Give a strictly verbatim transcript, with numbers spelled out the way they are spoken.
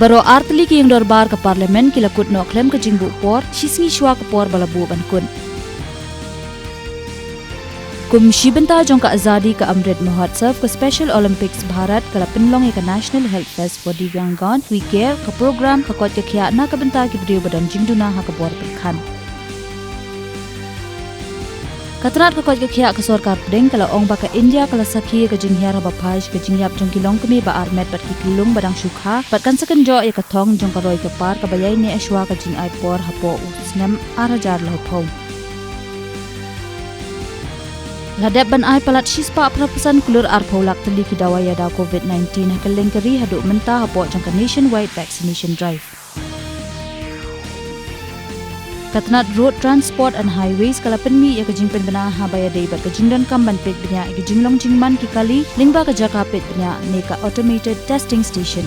Baroh ar tylli ki ïing dorbar ka Parliament ki la kut noh khlem ka jingbuh por, shi sngi shuwa ka por ba la buh ban kut. Kum shi bynta jong ka Azadi Ka Amrit Mahotsav, ka Special Olympics Bharat ka la pynlong ïa ka National Health Fest for Divyangjan, WeCare, ka program ka koit ka khiah na ka bynta ki briew ba don jingduna ha ka bor pyrkhat. Ka tnat ka koit ka khiah ka sorkar pdeng ka la ong ba ka India ka la sakhi ïa ka jinghiar haba phai sha ka jingïap jong ki longkmie ba armet bad ki khyllung ba dang shu kha, bad kan sa kynjoh ïa ka thong jong ka roi ka par kaba ïaineh shuwa ka jingai por hapoh u snem ar hajar laiphew. La dep ban ai palat shispah phra phew san klur arphew lak tylli ki dawai ïada COVID nineteen ha kylleng ka ri haduh mynta hapoh jong ka nationwide vaccination drive. Ka tnat Road Transport and Highways ka la pynmih ïa ka jingpynbna haba ïadei bad ka jingdonkam ban peit bniah ïa ka jinglong jingman ki kali lyngba ka jaka peit bniah ne ka automated testing station.